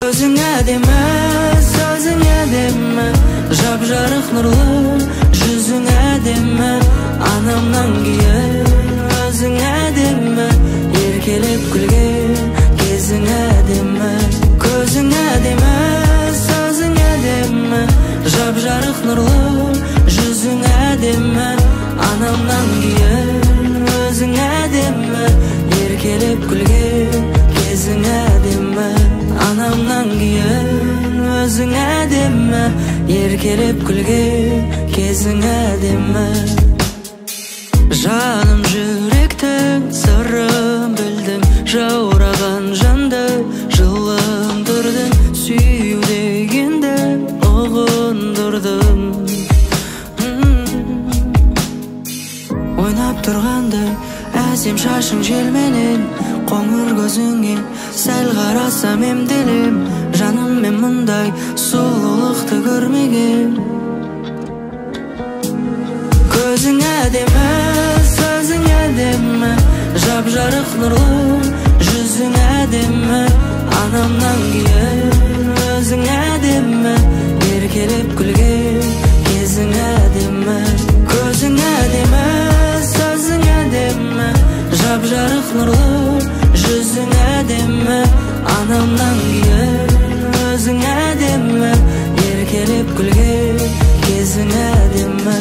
Көзің әдемі, сөзің әдемі, жап-жарық нұрлы жүзің әдемі. Анамнан кейін өзің әдемі, еркелеп күлген кезің әдемі. Көзің әдемі, сөзің әдемі, жап-жарық нұрлы жүзің әдемі. Анамнан кейін өзің әдемі, еркелеп күлген кезің әдемі. Анамнан кейін өзің әдемі, еркелеп күлген кезің әдемі. Жаным жүректің сырын білдің, жаураған жанды жылындырдың, сүю дегенді ұғындырдың. Ойнап тұрғандай әсем шашың желменен, қоңыр көзіңе сәл қарасам емделем. Жаным мен мұндай сұлулықты көрмегем. Көзің әдемі, сөзің әдемі, жап-жарық нұрлы жүзің әдемі. Анамнан кейін өзің әдемі, еркелеп күлген кезің әдемі. Көзің әдемі, сөзің әдемі, жап-жарық нұрлы жүзің әдемі. Анамнан кейін өзің әдемі, еркелеп күлген кезің әдемі.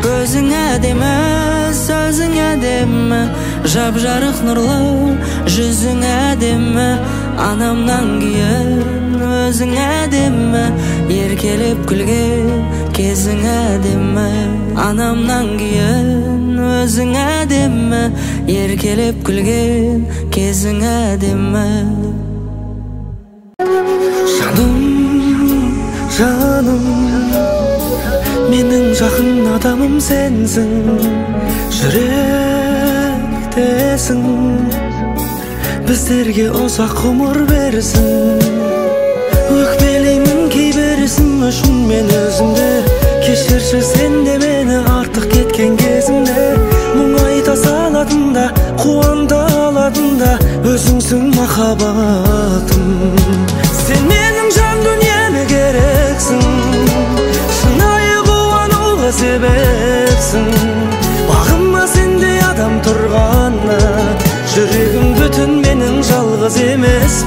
Көзің әдемі, сөзің әдемі, жап-жарық нұрлы жүзің әдемі. Анамнан кейін өзің әдемі, еркелеп күлген кезің әдемі. Анамнан кейін өзің әдемі, еркелеп күлген кезің әдемі. Жаным, жаным, менің жақын адамым сенсің, жүректесің, біздерге ұзақ ғұмыр берсін. Өкпелеймін кейбір ісім үшін мен өзімді, кешірші сен де мені артық кеткен кезімде. Мұңайта салатын да, қуанта алатын да өзіңсің махаббатым. Сен менің жан дүниеме керексің, шынайы қуануға себепсің. Бағыма сендей адам тұрғаны, жүрегім бүтін менің жалғыз емес.